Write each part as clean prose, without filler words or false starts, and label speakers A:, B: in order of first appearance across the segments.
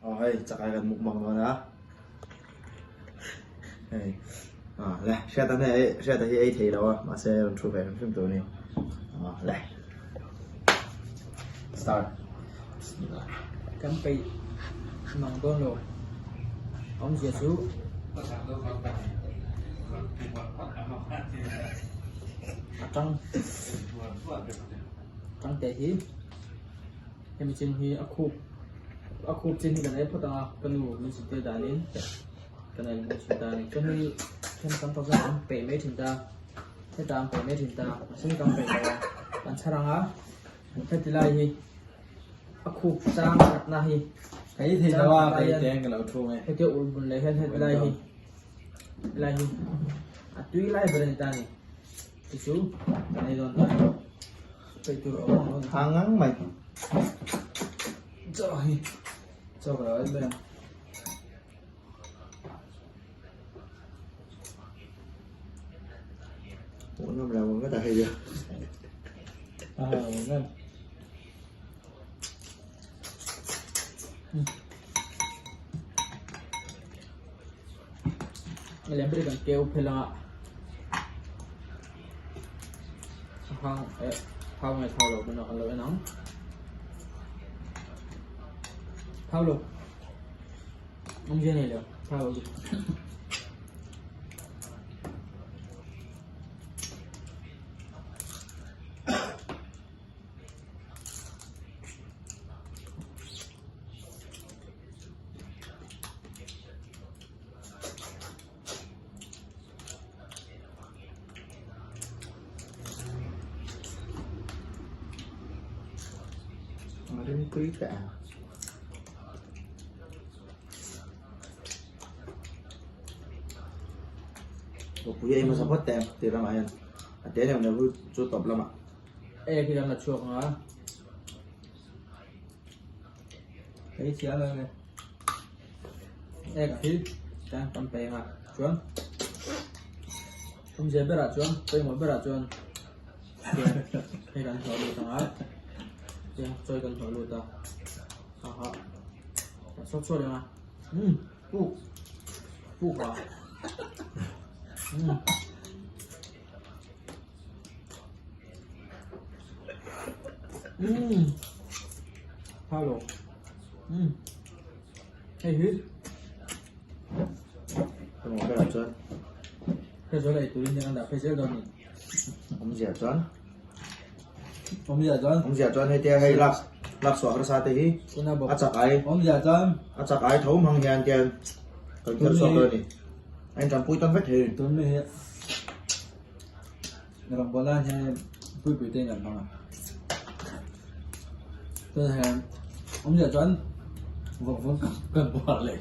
A: Aw hei chakai kan mukbang dawn a hei ah le hriata hne ei hriata hi ei thei lo a mahse rawn thu ve hrim hrim tur a ni ah le start bismillah
B: kan peih mang dawn lo awmzia chu a tang tang te hi. Hemi chin hi a khup a khup chin hi kan ei phawt ang a ka nu min zirtir danin kan ei mai thin ta a ni chuan hei then tam tak chuan an peih mai thin ta hetah an peih mai thin ta mahse hei kan peih lo a kan chhar ang a heti lai hi a khup chang khatna hi
C: Ka ei thei lo a ka ei teng ka lo thu nge
B: hetia ulh bun leh hian heti lai hi helai hi a tui lai ber a ni ta a ni chu chu kan ei dawn ta a ni.
A: Tha ngang mai.
B: Chaw hi chaw ka lo ei mai ang.
A: Hmuh nawm lo ngawt a hei a.
B: A ha lo ngawt. Lem ri kan keu phel anga a hang eh thau nge thau lo kan lo en ang thau lo awmzia nei lo thau lo
A: Rinpui teh ang. Pui ei hmasa phawt teh ang tih ramah hian a te neuh neuh chu tawp lamah.
B: Ei khi kan la chhuak ang a. Ei chiang ang e. Ek hi chuan kan peng a chuan awmzia berah chuan pawimawh berah chuan hei kan hlawh lut ang a tiang chawi kan hlawh lut a ha ha kan sawt sawt ang a umm puk puk a umm. Umm hello umm hei hi
A: Pawimawh berah chuan
B: hei zawh leh turin hian an dah phei zel dawn a ni.
A: Awmzia chuan
C: Awmzia chuan
A: Awmzia chuan hei tia hei lak lak chhuah harsa te hi a chak ai
C: Awmzia chuan
A: a chak ai tho hmang hian tian kan kher chhuak dawn a ni. A inṭanpui tawn vek thei.
C: Tun mi hi Rawngbawl nan hian puipui te in an hmang a. Tunah hian awmzia chuan vawk vawk kan buar leh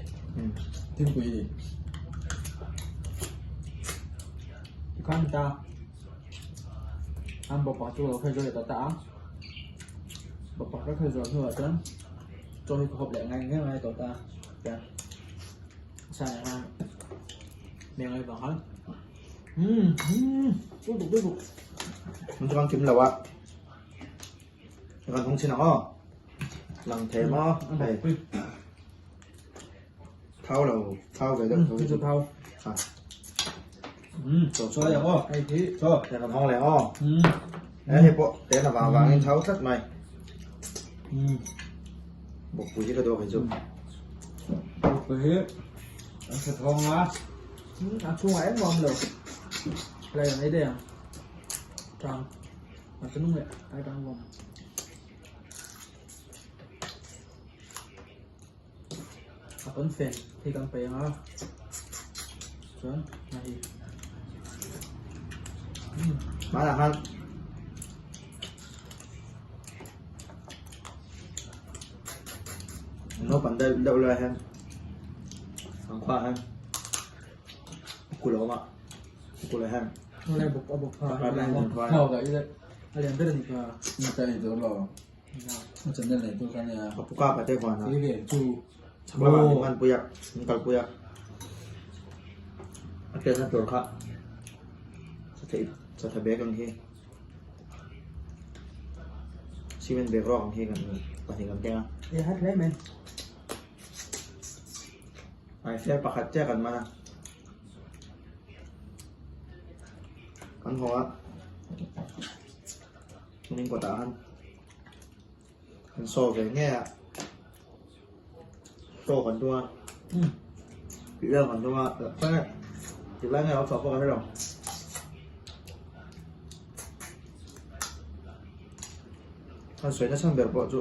C: thingpui a ni.
B: Tikhan ta an bawpa chu lo khawi zawh leh ta ta a. Bawpa ka khawi zawh hnuah chuan chaw hi ka hawp leh ngai ngai ngai tawh ta a.
A: Mun chu kan kim lo a kan hung chin ang aw lang thei maw hei thau lo thau ve deuh tho
B: thau
A: ha
C: chaw chaw ang aw
B: hei hi
C: chaw
A: kan hawng leh aw hei pawh te na vang vangin thau tlat mai Bawkpui hi ka duak hi chu.
C: Bawkpui hi an tha thawng a.
B: A chhungah engmah awm lo. Lai ang ei daih ang. Tang. A chu nung leh ai tang vawm. A pawn fen hi kan paih ang a. Chuan a hi.
A: Hmanah khan naupang deuh deuh lai hian an khuaah hian kulh a awm a kulh ah hian a pu kapa te huan ah chhak lamah min hmanpui a min kalpui a a pianna tur kha satha bag ang hi. Cement bag rawk ang hi kan pahnih kan keng a.
B: E hat hle mai.
A: Hmaifer pakhat chiah kan man a, kan haw a, hming kawtah khan kan saw ve ngei a, chaw kan tum a, tih vel kan tum a, tih lai nge a lo chhuah pawh ka hre lo. An sawi nasa ber pawh chu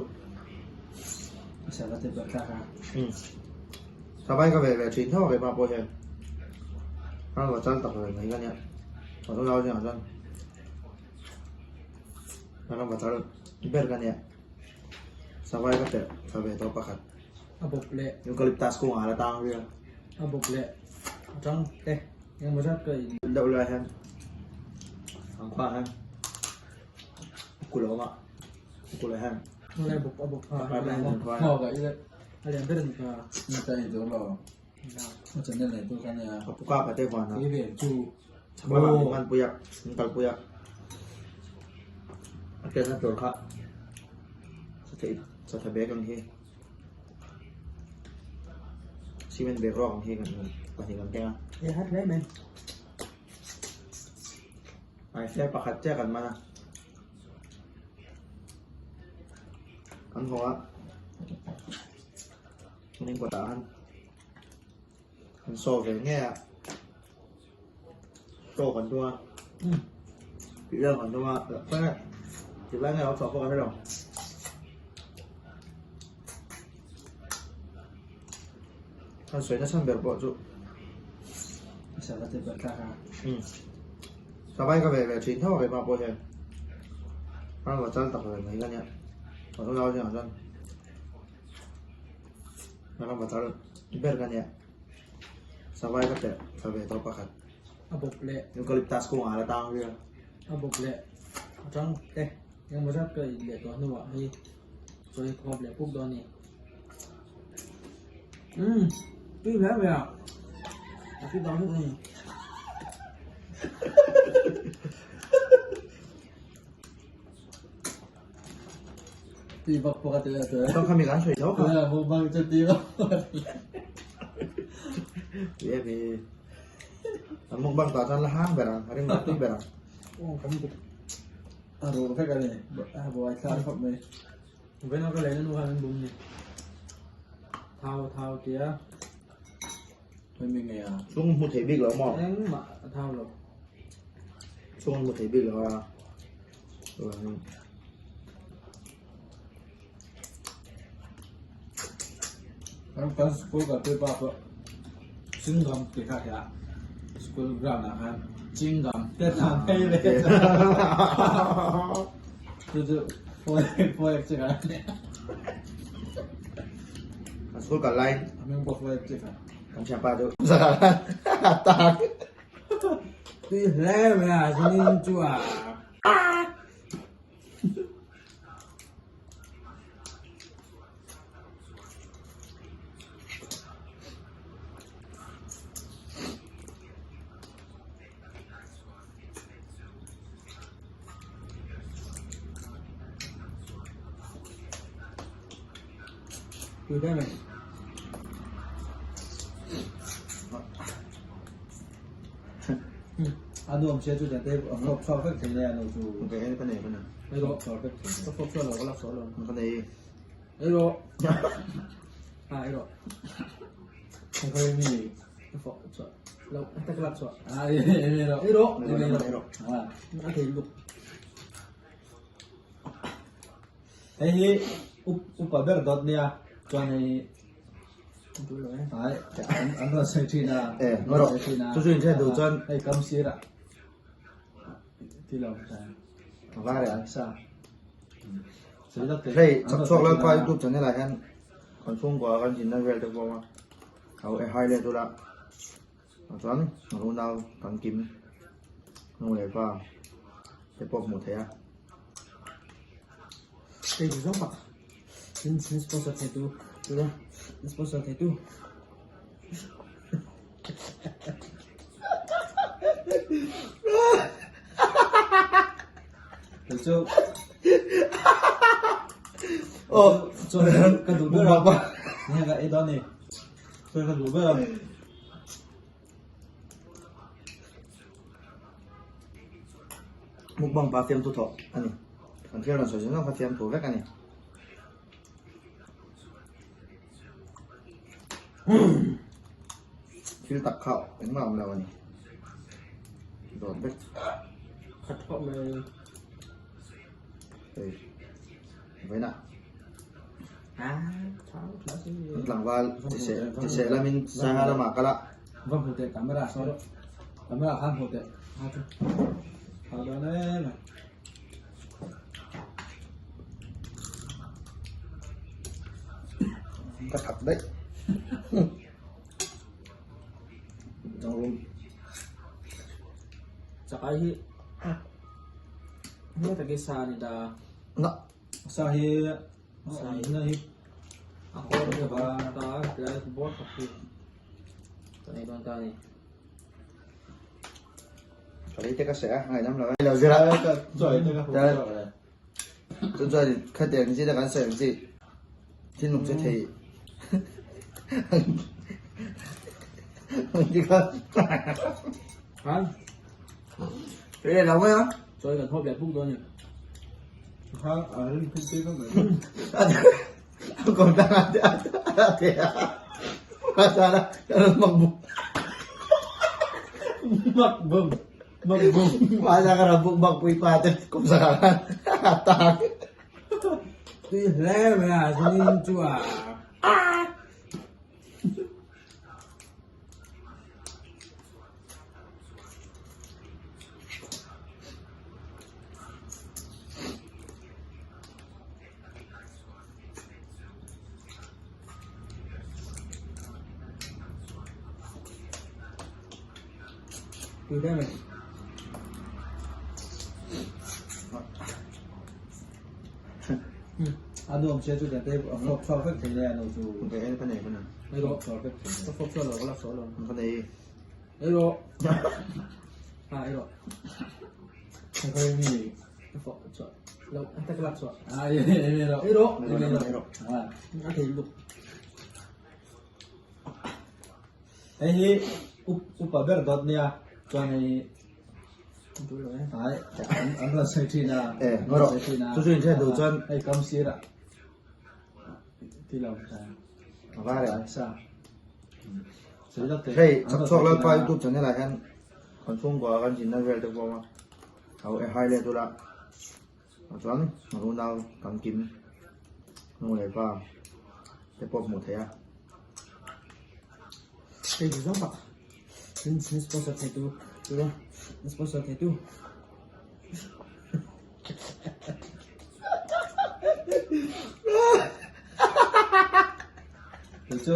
C: Sava te ber thlak a.
A: Um. Savai ka ve ve thin tho a keimah pawh hian. Ram va chal tak ve mai ka nia. Ka thu zau zingah chuan ram va chal ber ka nia. Savai ka perh tha ve tawh pakhat.
B: A bawp leh.
A: Eucalyptus kungah a la tang ria.
B: A bawp leh a tang te engemaw zat ka in.
A: Deuh lai hian ang khuaah hian. Kulawma kula hian
B: Ngai bawk a bawk ha
C: Ho ka ile
B: a lian ber ani ka
C: na ta ni dawr lo a channel nei tu ka nia
A: ka puka ka te huan a
C: i ve chu
A: chakla min man pui a min kal pui a a tel na tur kha satha bag ang hi cement bag rawk ang hi kan pahnih kan keng a
B: e hat hle mai.
A: Hmaifer pakhat chiah kan man a, kan haw a, hming kawtah khan kan saw ve ngei a, chaw kan tum a, tih vel kan tum a, tih lai nge a lo chhuah pawh ka hre lo. An sawi nasa ber pawh chu
C: Sava te ber thlak a.
A: Um. Savai ka ve ve thin tho a keimah pawh hian. Ram va chal tak ve mai ka nia. Ka thu zau zingah chuan ram va chal ber ka nia. Savai ka perh tha ve tawh pakhat.
B: A bawp leh.
A: Eucalyptus kungah a la tang ria.
B: A bawp leh a tang te engemaw zat ka in leh tawh hnuah hei chaw hi khawp leh puk dawn a ni. Umm tui hle mai a a tui dang hlek a ni.
C: Tui bak pawh ka ti leh tawh e.
A: Tawng kha mi kan sawi tho kha.
C: Mukbang chu tui bak pawh ka ti leh.
A: Tui em hi. An mukbang tah chuan la hang ber ang, a ring tui ber ang.
B: Aw kan buk.
C: A ruh vek a ni, a buai thlak khawp mai.
B: Vena ka lehna nu khan an bum ni. Thau thau tia.
C: Hei mi ngei a.
A: Chung hmu thei bik lo maw?
B: Engmah a thau lo.
A: Chung hmu thei bik lo a.
C: Kan kan school kal pui pa pawh chewing ti kha hria school ground ah khan chewing gum te tlan phei leh chu chu phawi chick a nia.
A: Kan school kal lai.
C: A hming pawh phawi chick a.
A: Kan thianpa chu a tak.
B: Tui hle mai a chuanin chu a. Tui hle mai.
C: A nuam sia chu tiang te a fawk chhuak vek thei le a nu chu.
A: Ka en ka nei ka nei.
B: Ei rawh.
C: Chhuak vek thei.
B: Ka fawk chhuak lo ka la saw lo.
A: Ka nei.
B: Ei rawh. Ha ei rawh.
C: Ka khawi mi.
B: Ka fawk chhuak lo ka lak chhuak.
C: Ah ei ei rawh.
B: Ei rawh.
C: Ei rawh.
A: Ei rawh.
C: Ah.
B: A thei lutuk.
C: Hei hi upa ber dawt nia chuan hei hi an rawn sawi thin a
A: Eh, ngaw rawh. Chu chu inhriat duh chuan
C: hei kam sir ah ti lo
A: Vai reh.
C: Sa.
A: Hei chak chhuak lalpa youtube channel ah hian kan chhungkua kan zinna vel te pawh a ho e hai let ula chuan unau kan kim nu leh pa te pawh hmuh theih a.
B: Hei chu zawng tak in sponsor thei tu in sponsor thei tu.
C: Kei chu
A: Oh
C: chuan ka duh ber a nia ka ei dawn ni. Sawi ka duh ber a.
A: Mukbang pa fiamthu thawh a ni. Kan thil rawn sawi zawng zawng kha fiamthu vek a ni. Thil tak kha engmah a awm lo a ni. Dawt vek.
B: Khat khawp mai.
A: Hei. Vawiinah. An tlangval tiseh lamin sangha lamah kal a.
C: Va hmu teh camera saw camera khan hmu teh. Ha dawn em.
A: Ka thak daih. Dangrum.
B: Chakai hi nge take sa ni ta.
A: Na.
C: Sa hi sa hi na hi
B: a kawr te ba ta tlai bawr khat hi ka nei dawn ta ni.
A: Ka lei te ka seh a, ngaihdam lo e. Lo zir a.
C: Chawi te ka hmu chhuak le.
A: Chuan chuan khatiang ang chi te kan sawi ang chi thil nung che thei ang chi kha.
B: Han.
A: Tui leh lo mai a.
B: Chawi kan hawp leh buk dawn ni.
C: Ha a rin phun te ka mai.
A: A kawm tang a a te a. A sala ka rawn mak buk.
C: Mak bum. Mak bum.
A: Mahse ka rawn buk mak pui pa te kum sangah khan a tang.
C: Tui hle mai a chuanin chu a.
B: Tui hle mai.
C: A nuam sia chu te a fawk chhuak vek thei le a no chu.
A: Ka en ka nei ka nei.
B: Ei rawh.
C: Chhuak vek thei.
B: Ka fawk chhuak lo ka la saw lo.
A: Ka nei.
B: Ei rawh. Ha ei rawh.
C: Ka kai mi.
B: Ka fawk chhuak lo an ta ka lak chhuak.
C: Ah ei ei rawh.
B: Ei rawh.
C: Ei rawh.
A: Ei rawh.
C: Ah.
B: A thei lutuk.
C: Hei hi upa ber dawt nia chuan hei ai an rawn sawi thin a
A: e ngaw rawh chu chu inhriat duh chuan
C: hei kam sir ah ti lo
A: va re
C: sa sawi lawk teh
A: hei chak chhuak lalpa youtube channel ah hian kan chhungkua kan chinna vel te pawh a awm a ho e hai let ula chuan a unau kan kim nu leh pa te pawh hmuh theih a.
B: Hei chu zawng tak min sponsor thei tu tura min sponsor thei tu.
C: Kei chu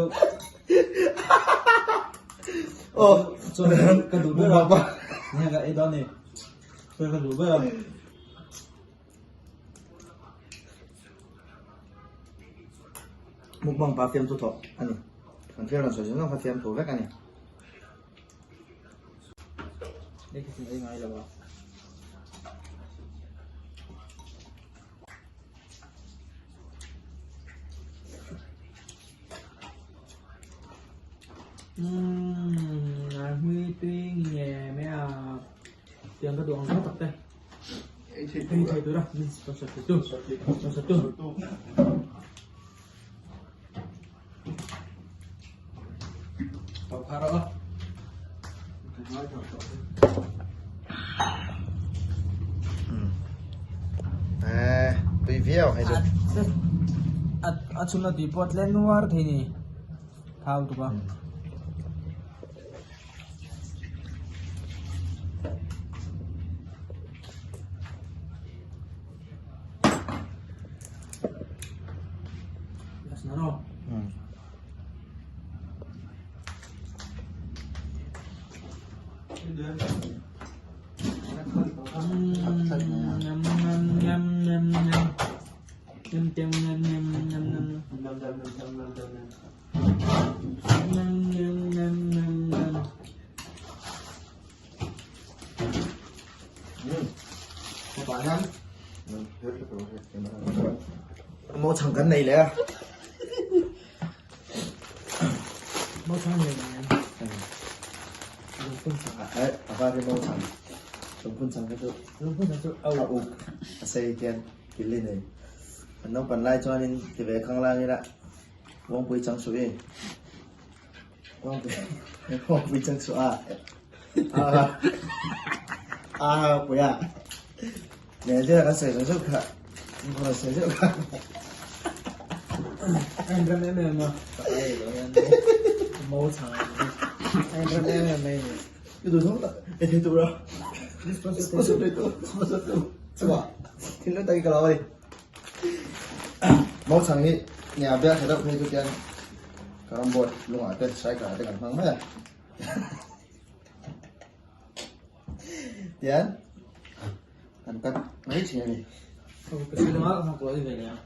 A: Oh,
C: chuan ka duh ber a nia ka ei dawn ni chuan ka duh ber a.
A: Mukbang pa fiamthu thawh a ni. Kan thil rawn sawi zawng zawng kha fiamthu vek a ni.
B: Hei khi ei ngai lo a. Umm, a hui tui nge mai a. Tiang ka duh ang zawng tak te. Ei thei tur a, min sponsor thei tu. Sponsor tu.
C: Tawp har a.
A: Eh, tui viau hei chu.
B: A chhun a tui pawh a tlen nuar thei ni. Thau tuk a.
A: Mo chhang kan nei leh a.
B: Mau chhang nei em? Lungphun chhang.
A: A var hi mau chhang. Lungphun chhang kha chu.
B: Lungphun chhang chu a
A: uk. A sei tian kil i nei. Kan naupan lai chuanin ti ve khang lang ila Wangpui chang suh i. Wangpui Wangpui chang suh a. A a pui a. Nè chứ là kan sawi zeuh kha. Kan sawi zeuh kha.
B: A inrem em em a. Ka ei lo hian mau chhang a inrem em em mai ni.
A: I duh thawk tak ei thei tur a. Sponsor thei tur. Sponsor tu. Chua. Thil nung tak i ka lo a ni. Mau chhang hi nia biak tha deuh phei chu tian carrom board lungah te striker ah te kan hmang mai a. Tian kan cut mai thin a ni.
B: Ka silanga ka hmang kual ve leh a.